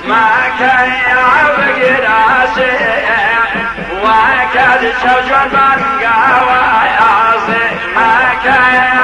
ما كان بقراسي وكاد شوجون بانقاوى ما كان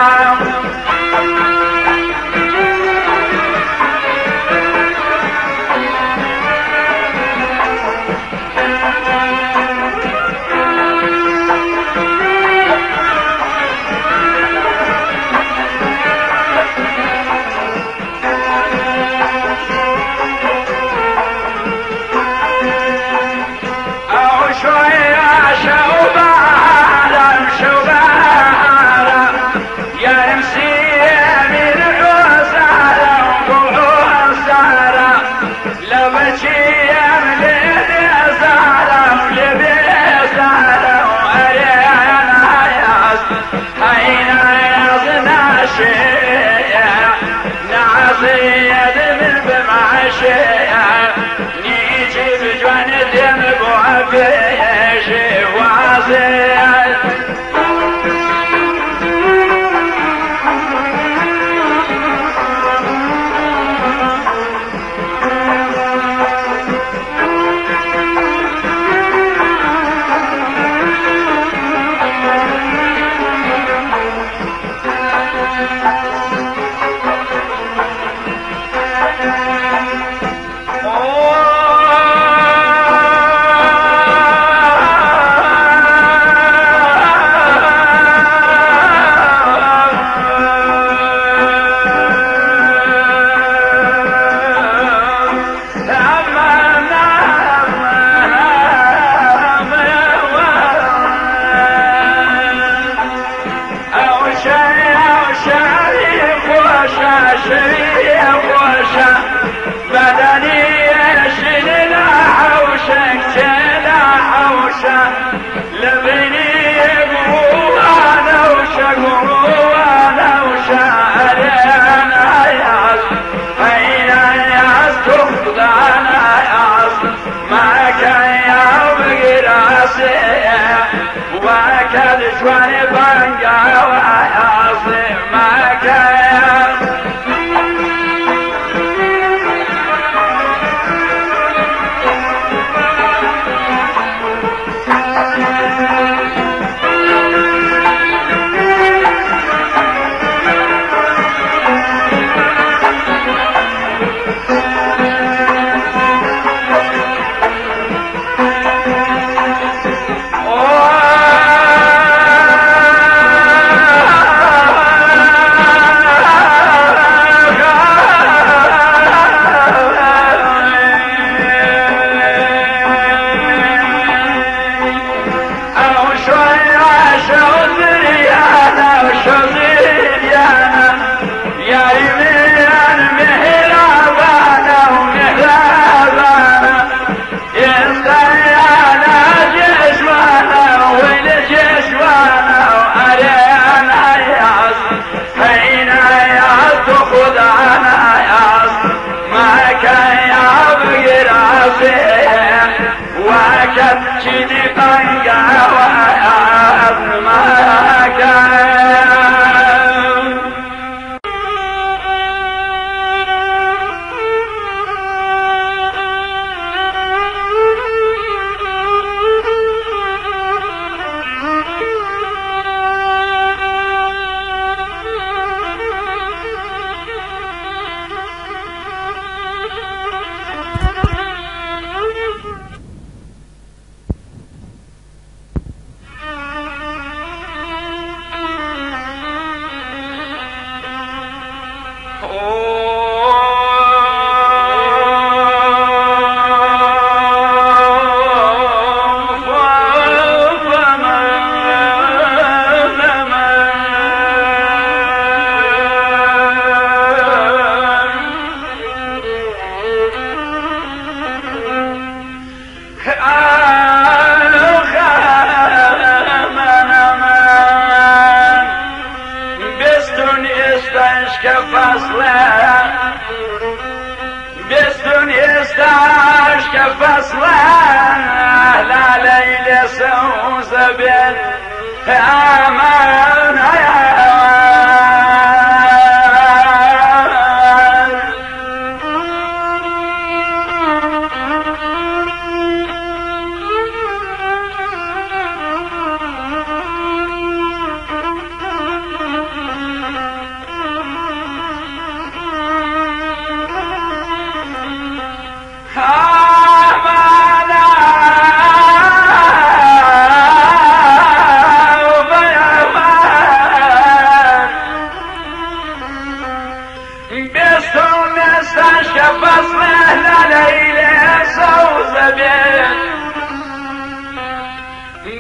زستان شەفەسڵێ لالەی لێ سەوزە بێ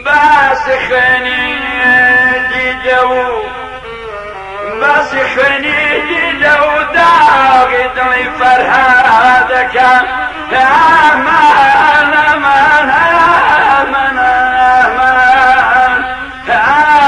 باسی خوێنی دیدە و باسی خوێنی دیدە و داغی دڵی فەرهادەکە ئەمان ئەمان ئەمان ئەمان ئاخ.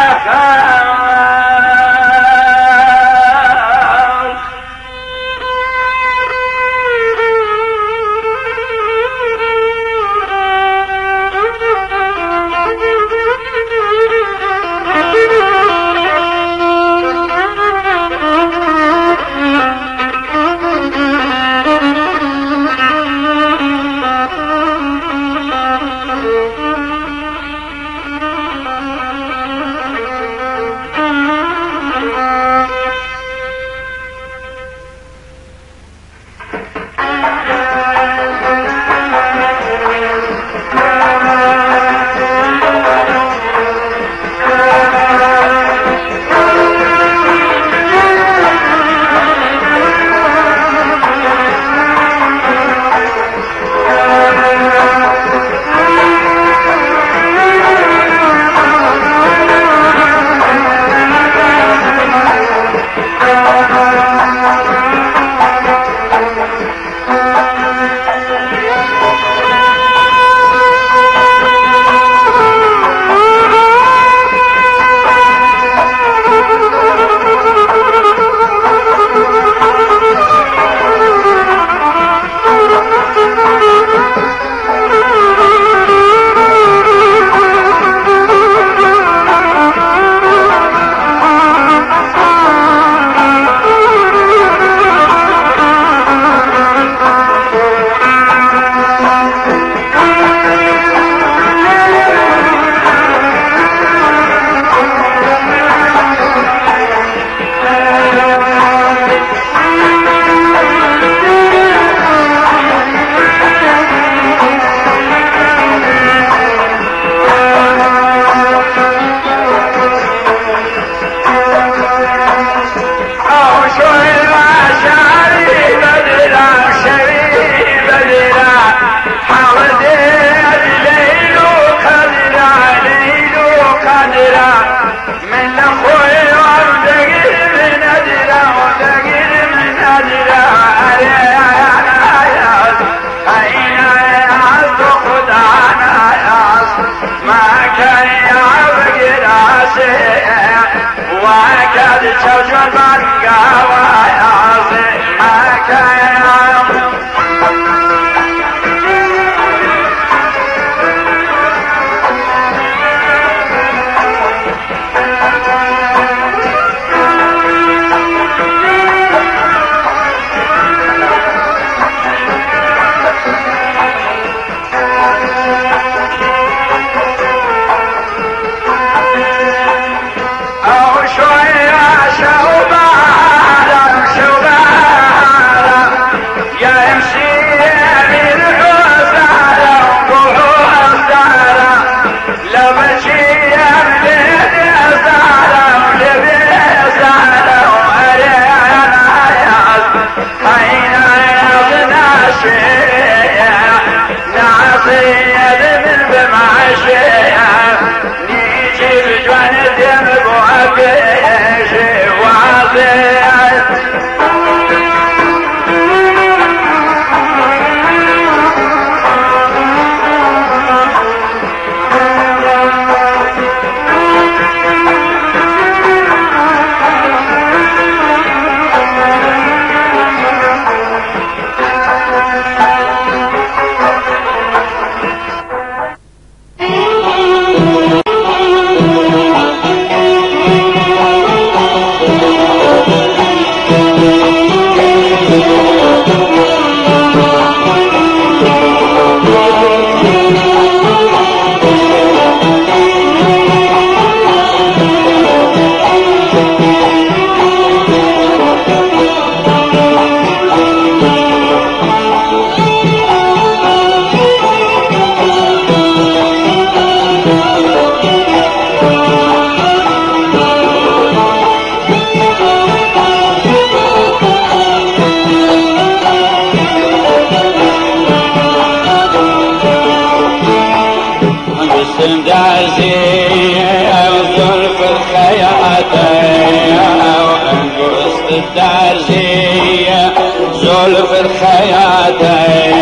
الخياتي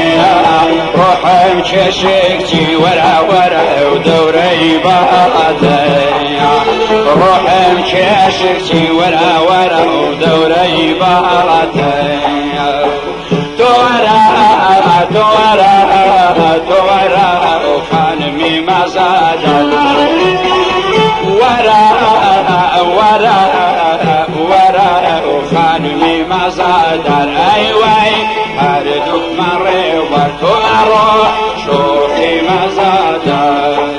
روحم كشكتي ورا ورا ودوري باتي روحم كشكتي ورا ورا ودوري باتي تورا تورا تورا خانمي مزاجا ورا ورا ورا خانمي مزادر اي وي هردوك مري ورتو شوخي مزادر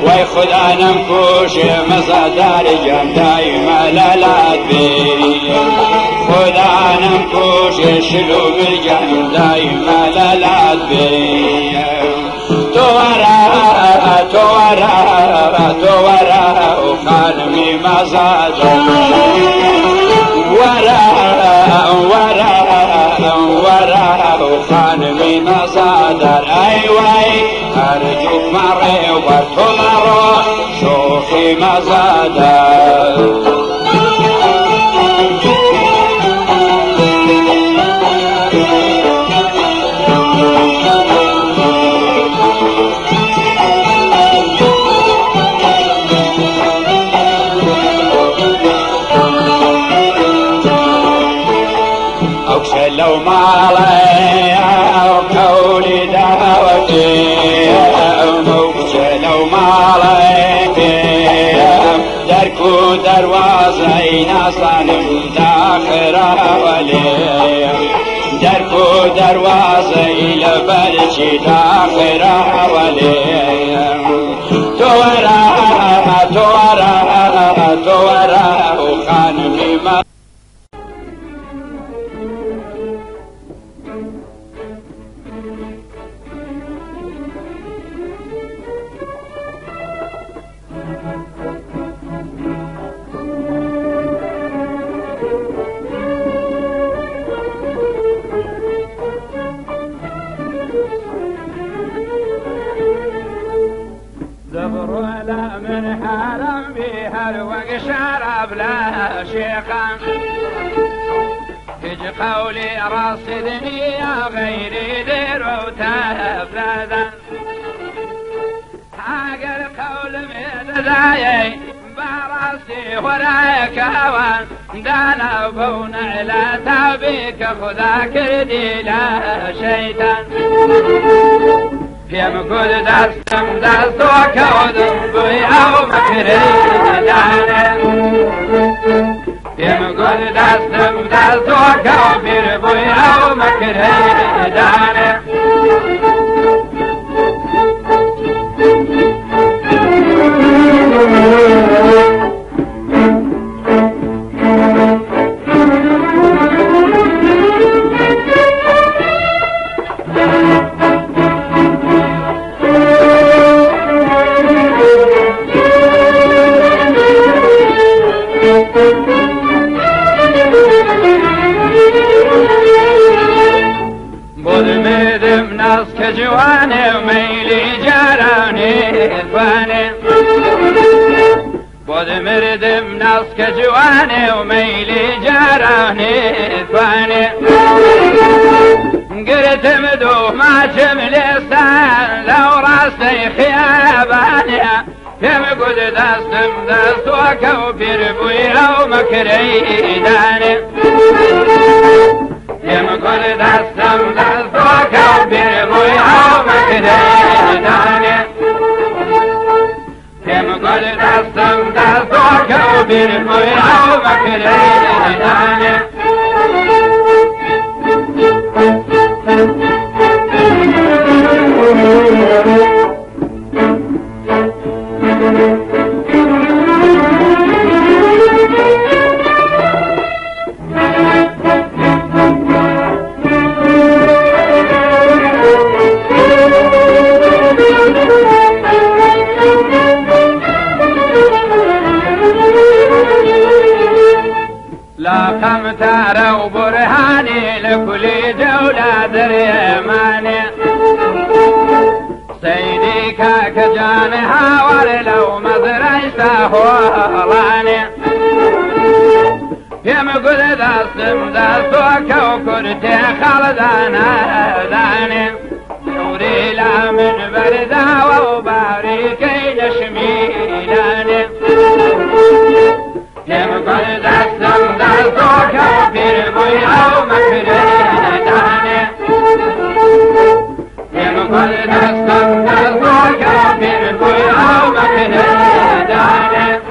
ويخذ انا مكوش مزادار جام دايما لا لا بي خذ انا مكوش شلو بالجام دايما لا لا بي تورا تورا تورا وخانمي مزاد ورا ورا ورا وخانمي مزادر اي وي ارجوك مري وتمر شوخي مزادر لو ما علي قولي دعوتي لو ما علي دركو دروازي نازانم داخر ولي دركو دروازي لبرشي داخر ولي تورا تورا تورا وخانمي ما قولي راصدني يا غيري دير وتفلذا حاجر قول من ذاي براسي وراك هوى دانا بون على تابيك خذاك ردي لا شيطان في مكود دستم دستوك وذنبي أو مكري دانا يمقول دستم دستوك وبيربوي أو مكري دانا مردم ناس كجواني وميلي جراني ثواني قلت مدو ما جملسان لو راسي خياباني يم قد دستم دستوك وبيربوي أو مكريداني يم قد دستم دستوك وبيربوي أو مكريداني يم قد دستم دستوك وبيربوي أو مكريداني ورتي خالدانا داني نوري لا من بردا وباركي لشميلاني يمكن دستم دستو كبير بوي أو مكرين داني يمكن دستم دستو كبير بوي أو مكرين داني.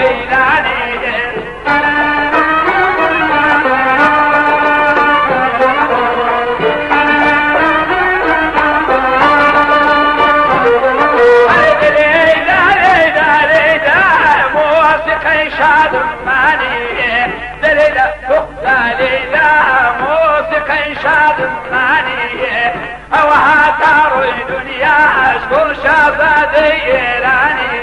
گەیلانی شادمانی دلیلا دلیلا موسیقی شادمانی اوها تاروی دنیا اشکل شاهزاده ایرانی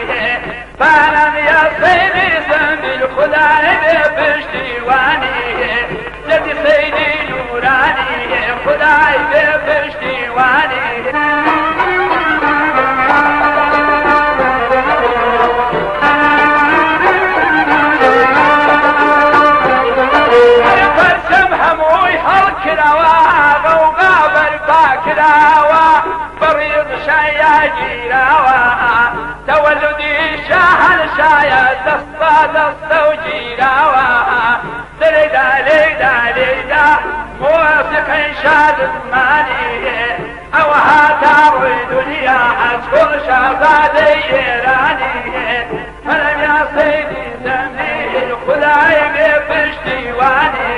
فلم یا سیدی زنبیل خدای به پشتیوانی جدی سیدی نورانی خدای به پشتیوانی كراوة بريض شايا جيراوة تولدي شاهل شايا دستا دستا وجيراوة ليدا ليدا ليدا موسيقى شادماني اوها تاروي دنيا اسكن شاهزاده ايراني فلم يا سيدي زمني خداي بپشتیوانی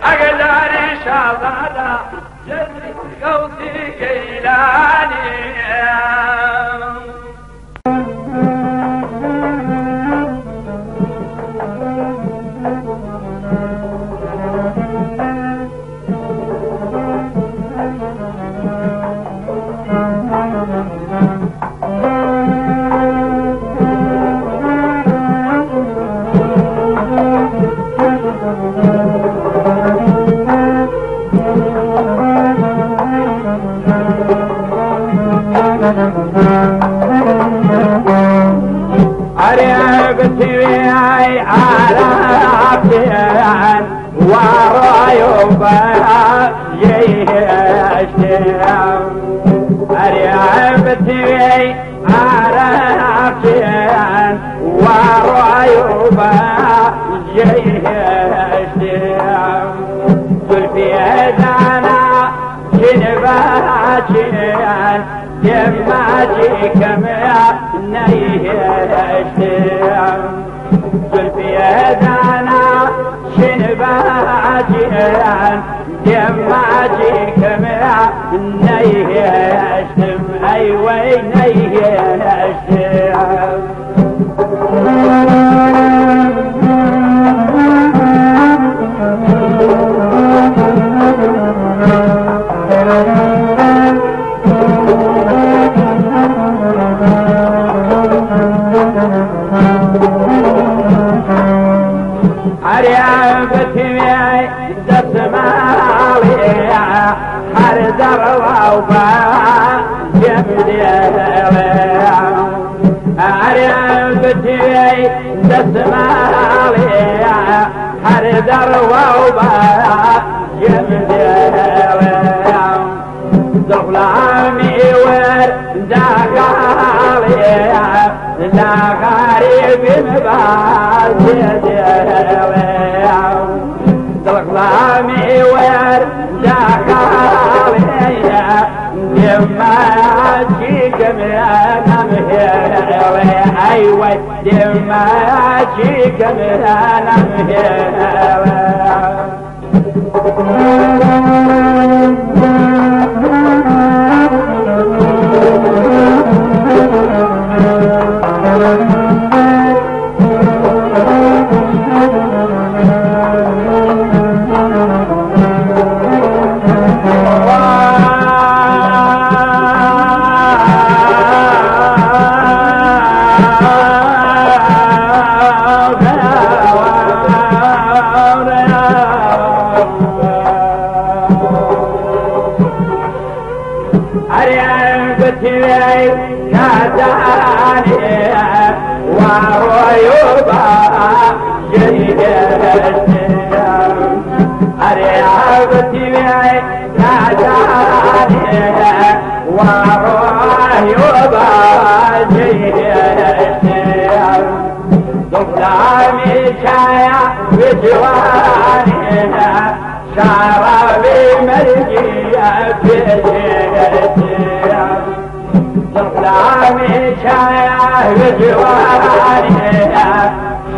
اگلاری شاهزاده جدی قوسی گیلانی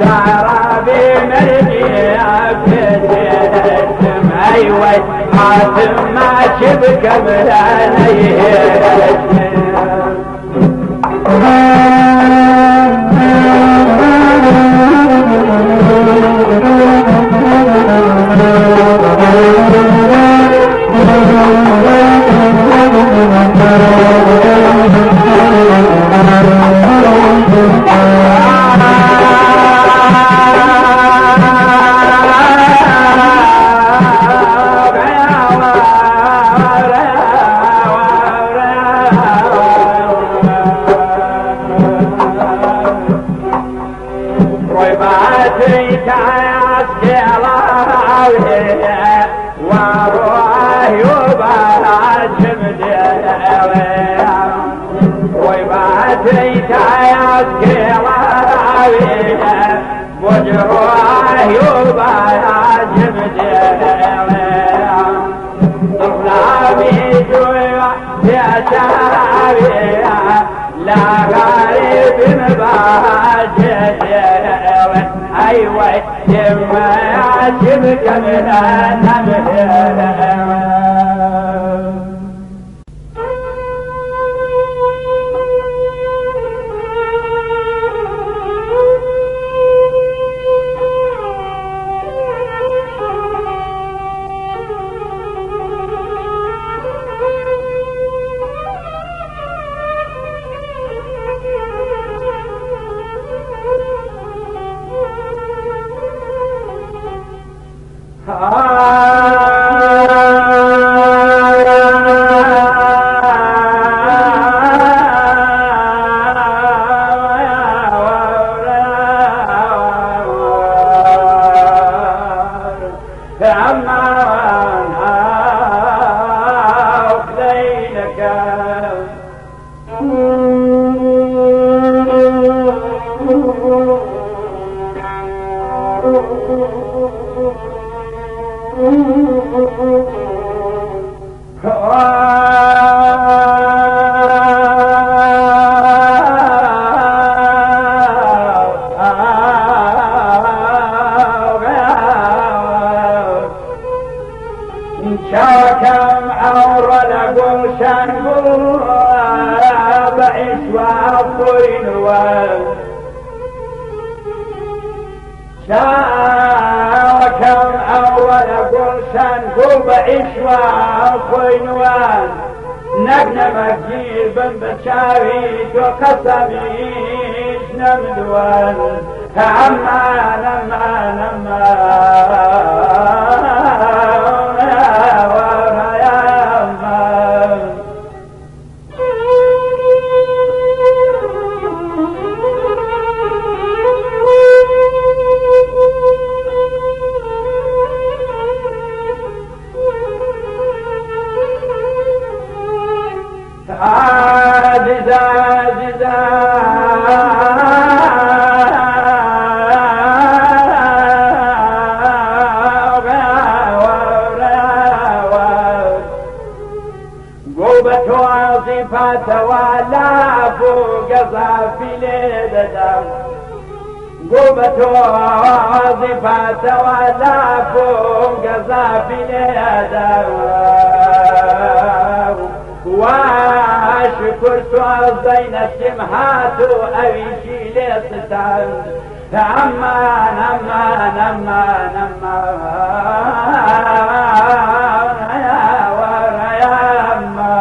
شرابي مرجي أبتسم أيوة حاتم ما شبك بلانيه. لا غريب مباجر أيوة ما عجبك من أمان أمان أمان أمان يا ورا يا أمان.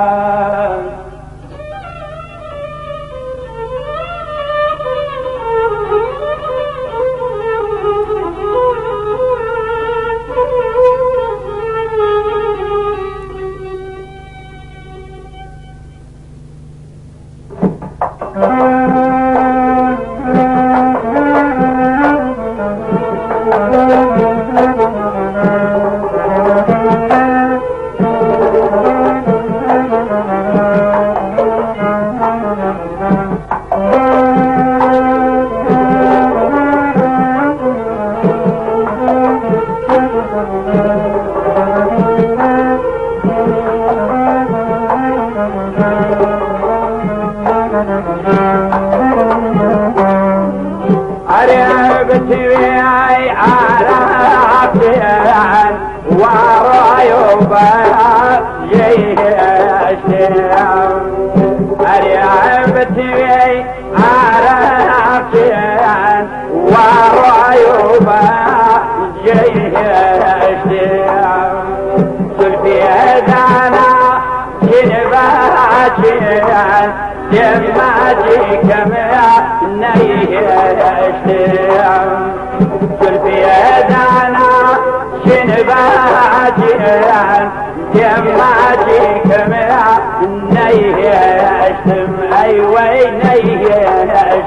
Thank you. أريعبتي عرفتين ورايوبا جيشتي سلفي دانا جنباتين دماتي كما نيشتي سلفي دانا جنباتين دماتي كما نيشتم أيوة نيشتم.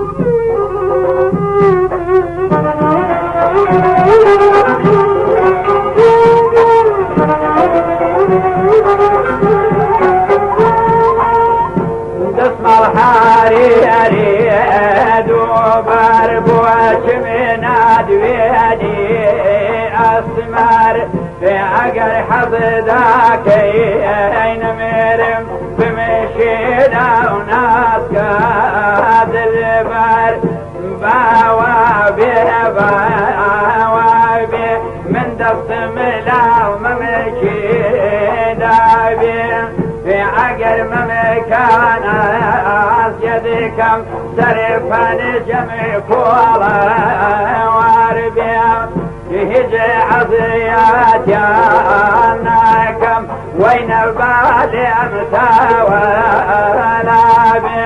Thank you. ئەگەر حەزداکەی نەمێرم بمشێدا و ناسکە دلبەر باوا بێ باوا بێ من دەستم لاو مەمەکی دابێ ئەگەر مەمەکان ئاسیە دەکەم سەر پەنجەم کۆڵە وار بێ هیچ عەزیاتیان ناکەم وەینە بالێم تاوەلا بێ.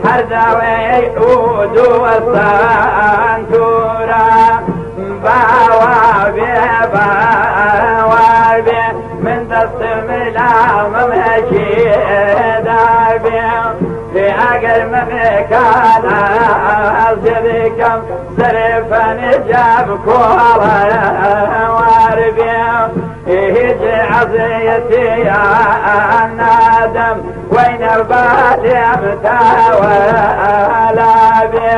هەرداوەی عود وەسانتورا باوا بێ باوا بێ من دەستم لامەمەکی دابێ ئەگەر مەمێکان ئازێدەکەم سەرفەنجاب کۆڵە وار بێ هیچ عەزیەتیان نادەم وەینە بالێم تاوەلا بێ.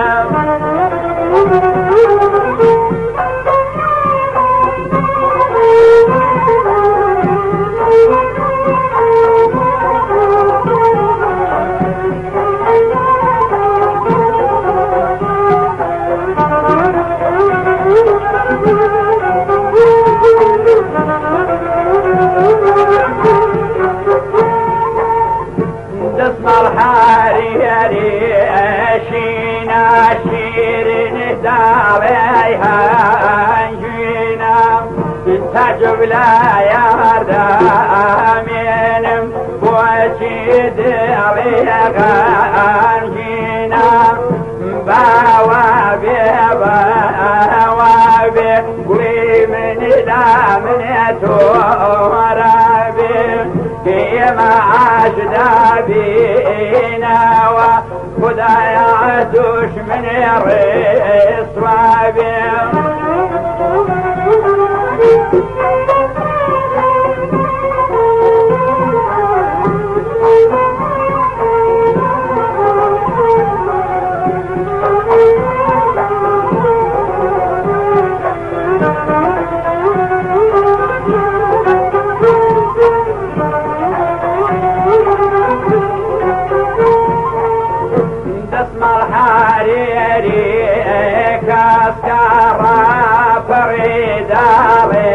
دسم الحريري شينا شيرين داويها جينا تعجب لا يردامينم بوشيد عليها جينا باوا بي باوا بي قولي من لا من تورابي ما عاش دابينا وخدايا دشمن رسوابي. دسم الحريري كاسكارا فريدالي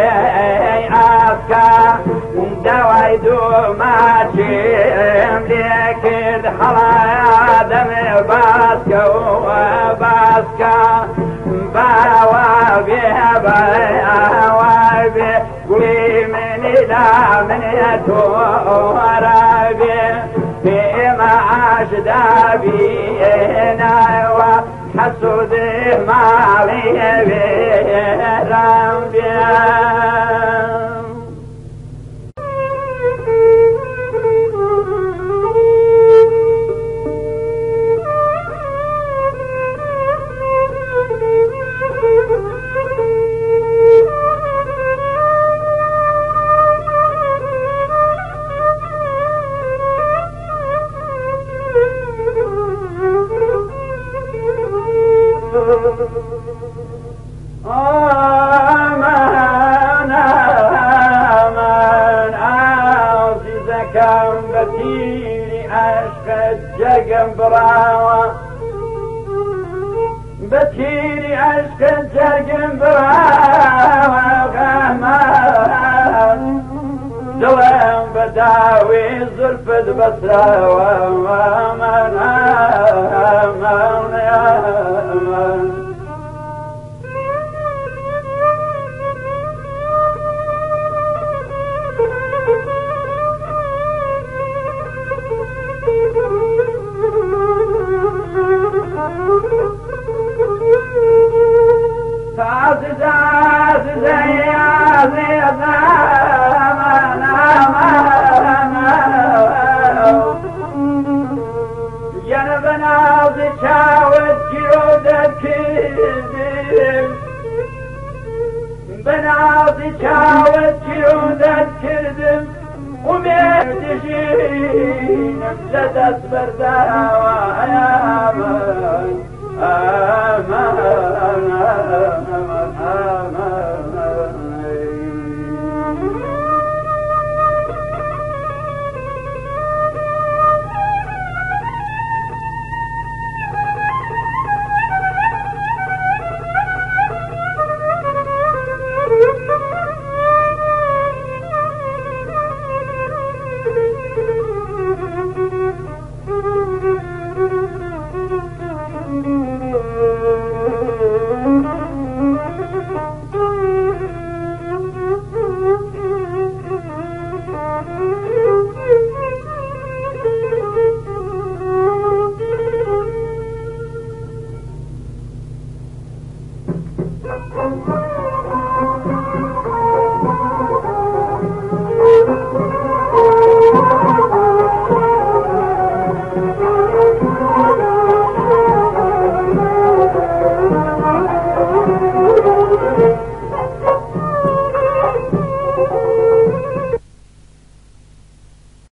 أسكا دواي دوما لكن حلا دم باسكا وباسكا باوا بي باوا بي قولي من لا من تورابي في معاش دابينا وحسود مالي بيرام. آمان آمان عزیزەکەم بە تیری عشقت جەگەم بڕاوە بە تیری عشقت جەرگم بڕاوە غەمان دڵم بە داوی زولفت بەسراوە ئامان ئامان ئامان. Thank you. لە دەست بەرداوە ئەیا من.